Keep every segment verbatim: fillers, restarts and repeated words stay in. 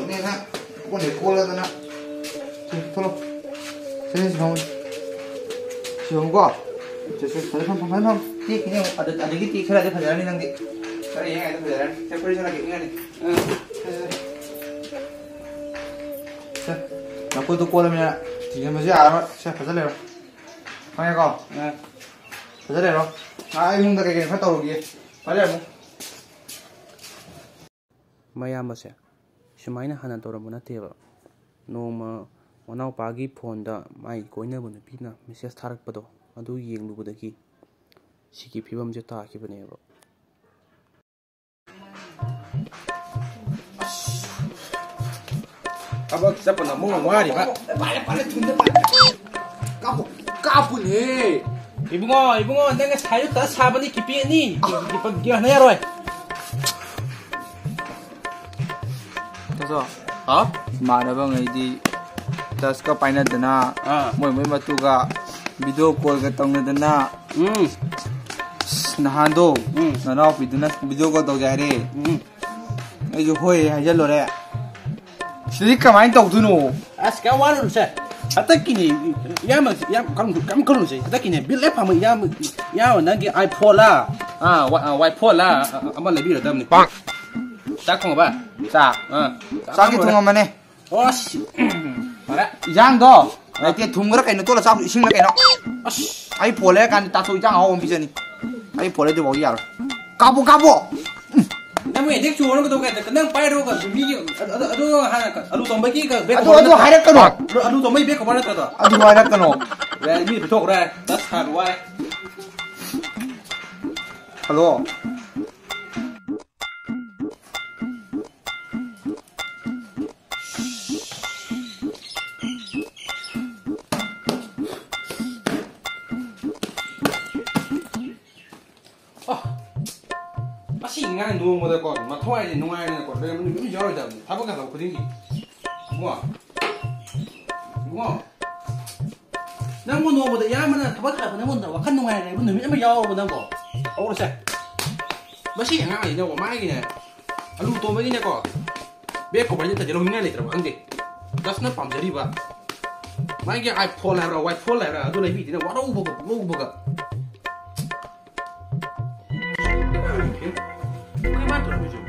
ꯅꯦꯅ ꯀꯣꯟꯗꯩ ꯀꯣꯜꯂꯗꯅ꯫ ꯁꯤ, ꯊꯣꯛꯂꯛꯑꯣ꯫ ꯁꯤ, ꯁꯤ ꯐꯝꯃꯨ꯫ ꯁꯤ ꯐꯝꯃꯨꯀꯣ꯫ ꯁꯤ, ꯁꯤ, ꯐꯖꯅ ꯐꯝ, ꯐꯖꯅ ꯐꯝ꯫ ꯇꯦꯛꯈꯤꯅꯤ ꯑꯃꯨꯛ꯫ ꯑꯗ-, ꯑꯗꯒꯤ ꯇꯦꯛꯊꯔꯛꯑꯗꯤ ꯐꯖꯔꯅꯤ ꯅꯪꯗꯤ꯫ ꯈꯔ ꯌꯦꯡꯉꯥꯏꯗ ꯐꯖꯔꯅꯤ꯫ ꯁꯦ, ꯐꯨꯔꯤꯠ ꯁꯦꯠꯂꯒꯦ, ꯏꯪꯉꯅꯤ꯫ ꯑ, ꯁꯦ, ꯁꯦ꯫ ꯁꯦ, ꯅꯈꯨꯠꯇꯨ ꯀꯣꯜꯂꯃꯤꯅ ꯊꯤꯡꯖꯤꯟꯕꯁꯨ ꯌꯥꯔꯔꯣꯏ꯫ ꯁꯦ, ꯐꯖ ꯂꯩꯔꯣ꯫ ꯈꯪꯉꯦꯀꯣ? ꯑ꯫ ꯐꯖ ꯂꯩꯔꯣ꯫ ꯑꯥ, ꯑꯩ ꯌꯨꯝꯗ ꯀꯩ ꯀꯩꯅꯣ ꯈꯔ ꯇꯧꯔꯨꯒꯦ꯫ ꯐꯔꯦ ꯑꯃꯨꯛ꯫ ꯃꯌꯥꯝꯕꯁꯦ ꯁꯨꯃꯥꯏꯅ ꯍꯥꯟꯅ ꯇꯧꯔꯝꯕ ꯅꯠꯇꯦꯕ꯫ ꯅꯣꯡꯃ ꯃꯅꯥꯎꯄꯥꯒꯤ ꯐꯣꯟꯗ ꯃꯥꯒꯤ ꯀꯣꯏꯅꯕ ꯅꯨꯄꯤꯅ ꯃꯦꯁꯦꯖ ꯊꯥꯔꯛꯄꯗꯣ, ꯑꯗꯨ ꯌꯦꯡꯂꯨꯕꯗꯒꯤ ꯁꯤꯒꯤ ꯐꯤꯕꯝꯁꯦ ꯇꯥꯈꯤꯕꯅꯦꯕ꯫ ꯊꯕꯛ ꯆꯠꯄꯅ ꯃꯔꯣꯟ ꯋꯥꯔꯤꯕ꯫ ꯄꯥꯏꯔꯦ, ꯄꯥꯏꯔꯦ, ꯊꯨꯟꯗ ꯄꯥꯏꯔꯦ꯫ ꯀꯥꯞꯄꯨ, ꯀꯥꯞꯄꯨꯅꯦ꯫ ꯏꯕꯨꯡꯉꯣ, ꯏꯕꯨꯡꯉꯣ, ꯅꯪ ꯉꯁꯥꯏ ꯑꯌꯨꯛꯇ ꯁꯥꯕꯅꯤ ꯀꯤꯄꯤ ꯑꯅꯤ꯫ ꯀꯤꯄꯤ ꯍꯥꯟꯅ ꯌꯥꯔꯣꯏ꯫ ꯇꯥꯖꯣ꯫ ꯍꯥꯎ? ꯏꯃꯥꯟꯅꯕꯉꯩꯗꯤ ꯇꯁꯀ ꯄꯥꯏꯅꯗꯅ, ꯑꯥ꯫ ꯃꯣꯏ ꯃꯣꯏ ꯃꯇꯨꯒ ꯚꯤꯗꯤꯑꯣ ꯀꯣꯜꯒ ꯇꯧꯅꯗꯅ꯫ ꯎꯝ꯫ ꯑꯁ, ꯅꯍꯥꯟꯗꯣ ꯎꯝ꯫ ꯅꯅꯥꯎꯄꯤꯗꯨꯅ ꯚꯤꯗꯤꯑꯣ ꯀꯣꯜ ꯇꯧꯖꯦ ꯍꯥꯏꯔꯦ꯫ ꯎꯝ꯫ ꯑꯩꯁꯨ ꯍꯣꯏ ꯍꯥꯏꯖꯜꯂꯨꯔꯦ꯫ ꯁꯤꯗꯤ ꯀꯃꯥꯏꯅ ꯇꯧꯗꯣꯏꯅꯣ? ꯑꯁ, ꯀꯌꯥꯝ ꯋꯥꯔꯨꯅꯨꯁꯦ꯫ ꯍꯟꯗꯛꯀꯤꯅꯤ, ꯏꯌꯥꯝꯕ, ꯏꯌꯥꯝꯕ, ꯀꯔꯝ, ꯀꯔꯝ ꯈꯜꯂꯨꯁꯦ? ꯍꯟꯗꯛꯀꯤꯅꯦ, ꯕꯤꯜ ꯍꯦꯛ ꯐꯪꯕ ꯏꯌꯥꯝꯕ, ꯏꯌꯥꯝꯕ ꯅꯪꯒꯤ iPhone ꯂꯥ? ꯑꯥ, ꯋꯥ-, ꯑꯥ, iPhone ꯂꯥ? ꯑ-, ꯑꯃ ꯂꯩꯕꯤꯔꯗꯕꯅꯤ꯫ ꯆꯥꯛ ꯊꯣꯡꯉꯕ? ꯆꯥꯛ? ꯑꯥ꯫ ꯆꯥꯛꯇꯤ ꯆꯥꯛ ꯂꯣꯏꯔꯦ꯫ ꯊꯣꯡꯉꯝꯃꯅꯦ꯫ ꯑꯁ꯫ ꯐꯔꯦ꯫ ꯏꯟꯖꯥꯡꯗꯣ ꯂꯩꯇꯦ, ꯊꯨꯝ ꯈꯔ ꯀꯩꯅꯣ ꯇꯣꯠꯂ ꯆꯥꯎ, ꯏꯁꯤꯡꯂ ꯀꯩꯅꯣ꯫ ꯑꯁ꯫ ꯑꯩ ꯐꯣꯟ ꯂꯩꯔꯀꯥꯟꯗ ꯇꯥꯊꯣꯛ, ꯏꯟꯖꯥꯡ ꯑꯍꯥꯎꯕ ꯑꯃ ꯄꯤꯖꯅꯤ꯫ ꯑꯩ ꯐꯣꯟ ꯂꯩꯗ꯭ꯔꯤꯐꯥꯎꯗꯤ ꯌꯥꯔꯣꯏ꯫ ꯀꯥꯞꯄꯣ, ꯀꯥꯞꯄꯣ꯫ ꯅꯪ ꯃꯣꯏ ꯑꯦꯗꯤꯛ ꯆꯨꯔꯒ ꯀꯩꯗꯧ ꯀꯥꯏꯗ? ꯅꯪ ꯄꯥꯏꯔꯣ, ꯃꯤꯒꯤ ꯑꯗꯨ, ꯑꯗꯨ, ꯑꯗꯨ ꯍꯥꯟꯅ ꯑꯂꯨ ꯇꯣꯝꯕꯒꯤ ꯕꯦꯛ ꯑꯗꯨ, ꯀꯣꯕꯔ ꯑꯗꯨ ꯅꯠꯇ꯭ꯔꯣ? ꯍꯥꯏꯔꯛꯀꯅꯣ꯫ ꯑꯂꯨ, ꯑꯂꯨ ꯇꯣꯝꯕꯒꯤ ꯕꯦꯛ ꯀꯣꯕꯔ ꯅꯠꯇ꯭ꯔꯣ ꯑꯗꯣ? ꯑꯗꯨ ꯍꯥꯏꯔꯛꯀꯅꯣ꯫ ꯌꯥꯔꯦ, ꯃꯤ ꯄꯤꯊꯣꯛꯈ꯭ꯔꯦ꯫ ꯇꯠ ꯁꯥꯕ ꯋꯥꯔꯦ꯫ ꯍꯜꯂꯣ꯫ ꯑꯣ, ꯃꯁꯤ ꯉꯥꯡ ꯅꯣꯡꯃꯗꯀꯣ, ꯃꯊꯧ ꯍꯥꯏꯁꯦ ꯅꯨꯡꯉꯥꯏꯗꯅꯀꯣ, ꯂꯩꯔꯝꯕ ꯅꯨꯃꯤꯠ ꯑꯃ ꯌꯥꯎꯔꯣꯏꯗꯕꯅꯤ꯫ ꯊꯕꯛ ꯍꯜꯂꯛꯄ ꯈꯨꯗꯤꯡꯒꯤ꯫ ꯏꯕꯨꯡꯉꯣ, ꯏꯕꯨꯡꯉꯣ, ꯅꯪꯕꯨ ꯅꯣꯡꯃꯗ ꯏꯌꯥꯝꯕꯅ ꯊꯕꯛ ꯍꯜꯂꯛꯄ ꯅꯪꯉꯣꯟꯗ ꯋꯥꯈꯜ ꯅꯨꯡꯉꯥꯏꯅ ꯂꯩꯕ ꯅꯨꯃꯤꯠ ꯑꯃ ꯌꯥꯎꯔꯕ ꯅꯪꯕꯣ? ꯍꯧꯔꯁꯦ꯫ ꯃꯁꯤ ꯑꯉꯥꯡꯁꯤꯅꯀꯣ, ꯃꯥꯒꯤꯅꯦ, ꯑꯂꯨ ꯇꯣꯝꯕꯒꯤꯅꯦꯀꯣ, ꯕꯦꯛ ꯀꯣꯚꯔꯁꯦ ꯅꯠꯇ꯭ꯔꯗꯤ ꯂꯧꯅꯤꯡꯉꯥꯏ ꯂꯩꯇ꯭ꯔꯕ ꯈꯪꯗꯦ꯫ ꯖꯁꯅ ꯄꯥꯝꯖꯔꯤꯕ ꯃꯥꯒꯤ ꯑꯥꯏꯐꯣꯟ ꯍꯥꯏꯕ꯭ꯔꯥ, ꯋꯥꯏꯐꯣꯟ ꯍꯥꯏꯕ꯭ꯔꯥ, ꯑꯗꯨ ꯂꯩꯕꯤꯗꯅ ꯋꯥꯔꯧꯕꯒ ꯄꯨꯛꯂꯧꯕꯒ꯫ ꯀꯩ ꯃꯥ ꯇꯧꯔꯝꯃꯤꯁꯦ?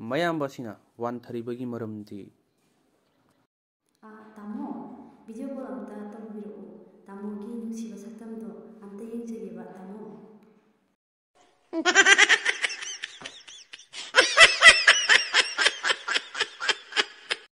ꯃꯌꯥꯝꯕꯁꯤꯅ ꯋꯥꯟꯊꯔꯤꯕꯒꯤ ꯃꯔꯝꯗꯤ? ꯑꯥ, ꯇꯥꯃꯣ, ꯚꯤꯗꯤꯑꯣ ꯀꯣꯜ ꯑꯝꯇ ꯇꯧꯕꯤꯔꯛꯑꯣ꯫ ꯇꯥꯃꯣꯒꯤ ꯅꯨꯡꯁꯤꯕ ꯁꯛꯇꯝꯗꯣ ꯑꯝꯇ ꯌꯦꯡꯖꯒꯦꯕ, ꯇꯥꯃꯣ꯫